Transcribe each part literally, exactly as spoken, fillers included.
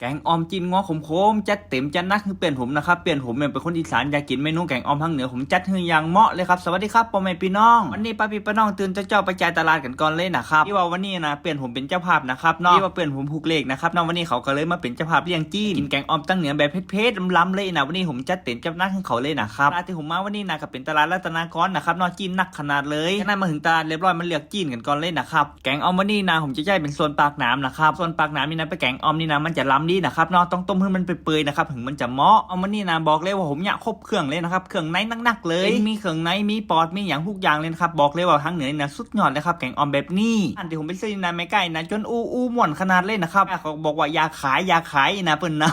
แกงอ่อมจีนงัวขมๆ จัดเต็มจัดหนักให้เปื่อนผมนะครับ เปื่อนผมเนี่ยเป็นคนอีสาน อยากกินเมนูแกงอ่อมทางเหนือ ผมจัดให้อย่างเหมาะเลยครับ สวัสดีครับพ่อแม่พี่น้อง วันนี้ป้าพี่ป้าน้องตื่นเจ้าๆ ไปจ่ายตลาดกันก่อนเลยนะครับ ที่ว่าวันนี้นะเปื่อนผมเป็นเจ้าภาพนะครับเนาะ ที่ว่าเปื่อนผมถูกเลขนะครับเนาะ วันนี้เขาก็เลยมาเป็นเจ้าภาพเลี้ยงจีน กินแกงอ่อมทางเหนือแบบเผ็ดๆ ล้ำๆ เลยนะ วันนี้ผมจัดเต็มจัดหนักให้เขาเลยนะครับ ตลาดที่ผมมาวันนี้นะก็เป็นตลาดรัตนากรนะครับเนาะ จีนหนักขนาดเลย จากนั้นมาถึงตลาดเรียบร้อย มาเลือกจีนกันก่อนเลยนะครับ แกงอ่อมวันนี้นะ ผมจะใช้เป็นส่วนปากหนามนะครับ ส่วนปากหนามนี่นะ ไปแกงอ่อมนี่นะ มันจะล้ำดีนะครับเนาะ ต้องต้มให้มันเปื่อยๆนะครับ ถึงมันจะเหมาะ อ่อมวันนี้นะ บอกเลยว่าผมเนี่ยครบเครื่องเลยนะครับ เครื่องในหนักๆเลย มีเครื่องใน มีปอด มีอย่างทุกอย่างเลยนะครับ บอกเลยว่าทางเหนือนี่นะ สุดยอดเลยครับ แกงอ่อมแบบนี้ อันที่ผมไปซื้อนี่นะ ไม่ใกล้นะ จนอู้อู้ม่วนขนาดเลยนะครับ เขาบอกว่าอย่าขาย อย่าขายนะเปิ้นนะ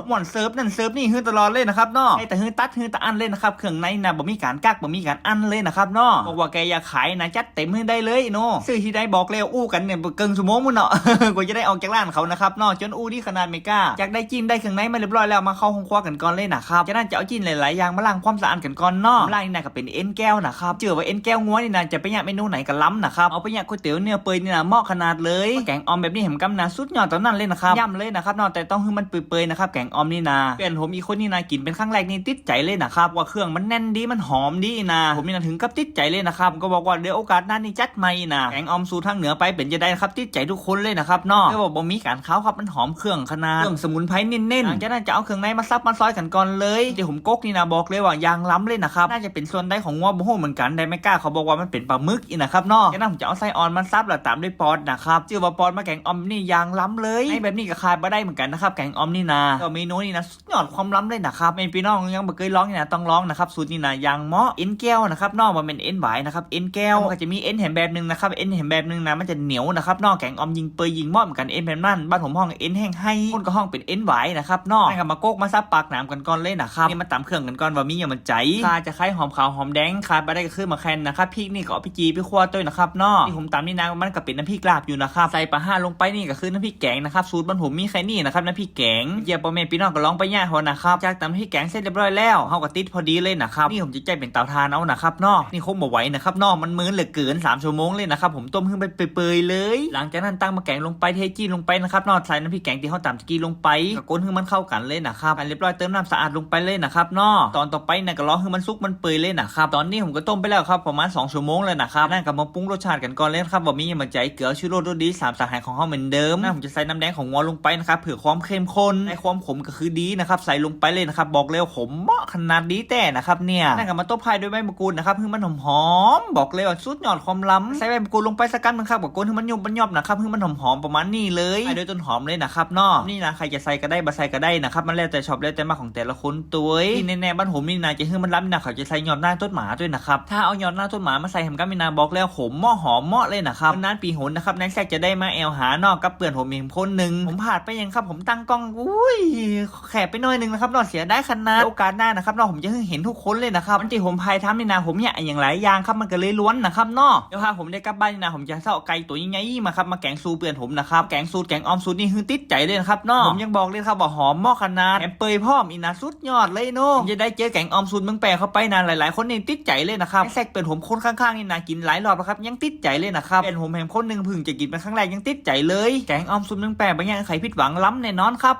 ม่วนเสิร์ฟนั่นเสิร์ฟนี่ให้ตลอดเลยนะครับเนาะ ให้แต่ให้ตัดให้แต่อันเลยนะครับ เครื่องในนะ บ่มีการกัก บ่มีการอั้นเลยนะครับเนาะ บอกว่าแกอย่าขายนะ จัดเต็มให้ได้เลยเนาะ ซื้อที่ใดบอกแล้วอู้กันเนี่ยเกินชั่วโมงมื้อเนาะ กว่าจะได้ออกจากร้านเขานะครับเนาะ จนอู้ดีขนาดไม่กล้า จากได้จีนได้เครื่องในมาเรียบร้อยแล้ว มาเข้าห้องครัวกันก่อนเลยนะครับ จากนั้นจะเอาจีนหลายๆอย่างมาล้างความสะอาดกันก่อนเนาะ ล้างนี่นะก็เป็นเอ็นแก้วนะครับ เชื่อว่าเอ็นแก้วงัวนี่นะ จะไปเนี่ยเมนูไหนก็ล้ำนะครับ เอาไปเนี่ยก๋วยเตี๋ยวเนื้อเปื่อยนี่นะ เหมาะขนาดเลย แกงอ่อมแบบนี้แหมกำนะ สุดยอดตอนนั้นเลยนะครับ ย่ำเลยนะครับเนาะ แต่ต้องให้มันเปื่อยๆนะครับ แกงอ่อมนี่นะ เปื่อนผมอีกคนนี่นะ กินเป็นครั้งแรกนี่ติดใจเลยนะครับ ว่าเครื่องมันแน่นดี มันหอมดีนะ ผมนี่นะถึงกับติดใจเลยนะครับ ก็บอกว่าเดี๋ยวโอกาสหน้านี่จัดใหม่นะ แกงอ่อมสูตรทางเหนือไปเป็นจะได้นะครับ ติดใจทุกคนเลยนะครับเนาะ แต่ว่าบ่มีการคาวครับ มันหอมเครื่องขนาด เครื่องสมุนไพรเน้นๆ หลังจากนั้นจะเอาเครื่องในมาสับมาซอยกันก่อนเลย เดี๋ยวผมกกนี่นะ บอกเลยว่าอย่างล้ำเลยนะครับ น่าจะเป็นส่วนใดของงัวบ่ฮู้เหมือนกัน แต่ไม่กล้าเขาบอกว่ามันเป็นปลาหมึกอีกนะครับเนาะ จากนั้นผมจะเอาไส้อ่อนมาสับแล้วตามด้วยปอดนะครับ ชื่อว่าปอดมาแกงอ่อมนี่อย่างล้ำเลย ในแบบนี้ก็ขาดบ่ได้เหมือนกันนะครับ แกงอ่อมนี่นะ ก็เมนูนี่นะ สุดยอดความล้ำเลยนะครับ แม่พี่น้องยังบ่เคยลองนี่นะ ต้องลองนะครับ สูตรนี่นะ อย่างเหมาะ เอ็นแก้วนะครับเนาะ บ่แม่นเอ็นหวายนะครับ เอ็นแก้ว มันก็จะมีเอ็นแหมแบบหนึ่งนะครับ เอ็นแหมแบบหนึ่งนะ มันจะเหนียวนะครับเนาะ แกงอ่อมยิ่งเปื่อยยิ่งเหมาะเหมือนกัน เอ็นแบบนั้น บ้านผมฮ้องเอ็นแห้งไห้ คนก็ฮ้องเป็นเอ็นหวายนะครับเนาะ นั่นก็มากกมาสับปากหนามกันก่อนเลยนะครับ นี่มาตำเครื่องกันก่อนว่ามีอย่างมันใจ ข่า ตะไคร้ หอมขาว หอมแดง ขาดบ่ได้ก็คือมะแขวนนะครับ พริกนี่ก็เอาไปจี่ไปคั่วด้วยนะครับเนาะ ที่ผมตำนี่นะ มันก็เป็นน้ำพริกลาบอยู่นะครับ ใส่ปลาร้าลงไปนี่ก็คือน้ำพริกแกงนะครับ สูตรบ้านผมมีแค่นี้นะครับ น้ำพริกแกง เยี่ยมพ่อแม่พี่น้องก็ลองไปย่างเขานะครับ จากตำพริกแกงเสร็จเรียบร้อยแล้ว เขาก็ติดพอดีเลยนะครับ นี่ผมจะใช้เป็นเตาถ่านเอานะครับเนาะ นี่คงบ่ไหวนะครับเนาะ มันมื้นเหลือเกิน สามชั่วโมงเลยนะครับ ผมต้มให้มันเปื่อยๆเลย หลังจากนั้นตั้งหม้อแกงลงไป เทจีนลงไปนะครับเนาะ ใส่น้ำพริกแกงที่เขาตำตะกี้ลงไป ก็คนให้มันเข้ากันเลยนะครับ อันเรียบร้อยเติมน้ำสะอาดลงไปเลยนะครับเนาะ ตอนต่อไปนะก็รอให้มันสุกมันเปื่อยเลยนะครับ ตอนนี้ผมก็ต้มไปแล้วครับ ประมาณสองชั่วโมงแล้วนะครับ นั่นก็มาปรุงรสชาติกันก่อนเลยนะครับ ว่ามีอย่างมันใจ เกลือ ชูรส รสดี สามสหายของเขาเหมือนเดิม นั่นผมจะใส่น้ำแดงของงัวลงไปนะครับ เพื่อความเข้มข้น ในความขมก็คือดีนะครับ ใส่ลงไปเลยนะครับ บอกเลยว่าขมเหมาะขนาดดีแท้นะครับเนี่ย นั่นก็มาตบท้ายด้วยใบมะกรูดนะครับ ให้มันหอมๆ บอกเลยว่าสุดยอดความล้ำ ใส่ใบมะกรูดลงไปสักกำหนึ่งครับ กับก้นให้มันยุบมันยอบนะครับ ให้มันหอมๆ ประมาณนี้เลย ใส่ด้วยต้นหอมเลยนะครับเนาะ นี่นะ ใครจะใส่ก็ได้ บ่ใส่ก็ได้นะครับ มันแล้วแต่ชอบแล้วแต่มักของแต่ละคนตัวเอง ที่แน่ๆ บ้านผมนี่นะ จะให้มันล้ำนี่นะ เขาจะใส่ยอดหน้าต้นหมาด้วยนะครับ ถ้าเอายอดหน้าต้นหมามาใส่แหมกำนี่นะ บอกแล้วขมเหมาะหอมเหมาะเลยนะครับ นานปีหนนะครับ นายแซกจะได้มาแอวหาเนาะ กับเปื่อนผมอีกคนหนึ่ง ผมพลาดไปยังครับ ผมตั้งกล้อง อุ้ย แคบไปหน่อยหนึ่งนะครับเนาะ เสียดายขนาด โอกาสหน้านะครับเนาะ ผมจะให้เห็นทุกคนเลยนะครับ วันที่ผมถ่ายทำนี่นะ ผมเนี่ยอย่างหลายอย่างครับ มันก็เลยล้วนนะครับเนาะ เดี๋ยวถ้าผมได้กลับบ้านนี่นะ ผมจะเซาะไก่ตัวใหญ่ๆมาครับ มาแกงสู่เปื่อนผมนะครับ แกงสูตรแกงอ่อมสูตรนี่คือติดใจเลยนะครับเนาะ ผมยังบอกเลยครับว่าหอมเหมาะขนาด แถมเปื่อยพร้อมอีกนะ สุดยอดเลยเนาะ ผมจะได้เจอแกงอ่อมสูตรเมืองแปะเข้าไปนะ หลายๆคนนี่ติดใจเลยนะครับ แซกเปื่อนผมคนข้างๆนี่นะ กินหลายรอบแล้วครับ ยังติดใจเลยนะครับ เปื่อนผมแหมคนหนึ่งเพิ่งจะกินเป็นครั้งแรก ยังติดใจเลย แกงอ่อมสูตรเมืองแปะบ่ย่านใครผิดหวัง ล้ำแน่นอนครับ